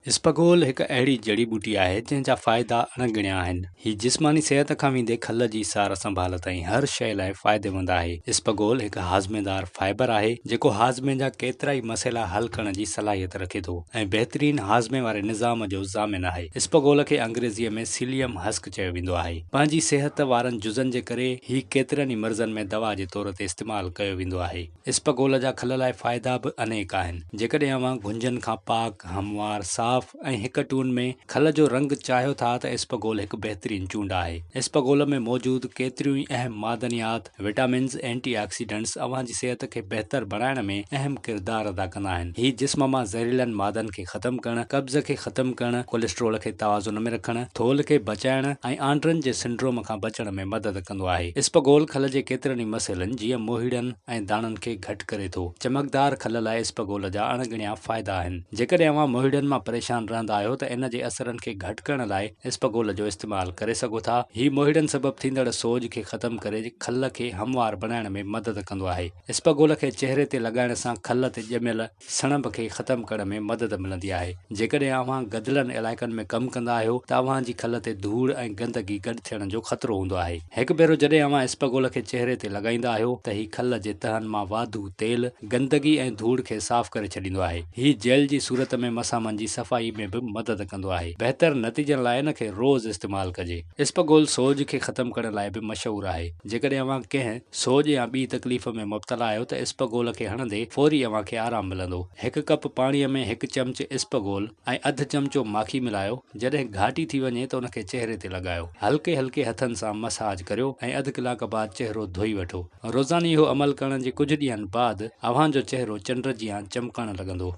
اسپغول هڪ اهڙي جڙي ٻوٽي آهي جنهن جا فائدا اڻ ڳڻيا آهن. هي جسماني صحت کان ويندي کل جي سار سنڀال تائين هر شيء لاء فائديمند آهي. اسپغول هڪ هاضميدار فائبر آهي جيڪو هاضمي جا ڪيترائي مسئلا حل ڪرڻ جي صلاحيت رکي ٿو ۽ بهترين هاضمي واري نظام جو ضامن آهي. اسپغول کي انگريزيء ۾ سيليم حسڪ چيو ويندو آهي. پنهنجي صحت وارن جزن جي ڪري هي ڪيترن ئي مرضن ۾ دوا جي طور تي استعمال ڪيو ويندو آهي. اسپغول جا کل لاء فائدا به انيڪ آهن. جيڪڏهن اوهان گهنجن کان پاڪ، هموار، صاف ۽ هڪ ٽون ۾ کل جو رنگ چاهيو ٿا ته اسپغول هڪ بهترين چونڊ آهي. اسپغول ۾ موجود ڪيتريون ئي اهم معدنيات، وٽامنز، اينٽي آڪسيڊنٽس اوهان جي صحت کي بهتر بڻائڻ ۾ اهم ڪردار ادا ڪندا آهن. هي جسم مان زهريلن مادن کي ختم ڪرڻ، قبض کي ختم ڪرڻ، ڪوليسٽرول کي توازن ۾ رکڻ، ٿولهه کي بچائڻ ۽ آنڊرن جي سنڊروم کان بچڻ ۾ مدد ڪندو آهي. اسپغول کل جي ڪيترن ئي مسئلن جيئن موهيڙن ۽ داڻن کي گهٽ ڪري ٿو. چمڪدار کل لاء اسپغول جا اڻ ڳڻيا فائدا آهن. جيڪڏهن اوهان موهيڙن مان پريشان رهندا آهيو ته ان جي اثرن کي گهٽ ڪرڻ لاء اسپغول جو استعمال ڪري سگهو ٿا. هي موهيڙن سبب ٿيندڙ سوڄ کي ختم ڪري کل کي هموار بڻائڻ ۾ مدد ڪندو آهي. اسپغول کي چهري تي لڳائڻ سان کل تي ڄميل سڻڀ کي ختم ڪرڻ ۾ مدد ملندي آهي. جيڪڏهن اوهان گدلن علائقن ۾ ڪم ڪندا آهيو ته اوهان جي کل تي ڌوڙ ۽ گندگي گڏ ٿيڻ جو خطرو هوندو آهي. هڪ ڀيرو جڏهن اوهان اسپغول کي چهري تي لڳائيندا آهيو ته هي کل جي تهن مان واڌو تيل، گندگي ۽ ڌوڙ کي صاف ڪري ڇڏيندو آهي. هي جيل جي صورت ۾ مسامن جي صفائي ۾ به مدد ڪندو آهي. بهتر نتيجن لاء ان کي روز استعمال ڪجي. اسپغول سوڄ کي ختم ڪرڻ لاء به مشهور آهي. جيڪڏهن اوهان ڪنهن سوڄ يا ٻي تڪليف ۾ مبتلا آهيو ته اسپغول کي هڻندي فوري اوهان کي آرام ملندو. هڪ ڪپ پاڻيء ۾ هڪ چمچ اسپغول ۽ اڌ چمچو ماکي ملايو، جڏهن گهاٽي ٿي وڃي ته ان کي چهري تي لڳايو. هلڪي هلڪي هٿن سان مساج ڪريو ۽ اڌ ڪلاڪ بعد چهرو ڌوئي وٺو. روزاني اهو عمل ڪرڻ جي ڪجهه ڏينهن بعد اوهان جو چهرو چنڊ جيان چمڪڻ لڳندو.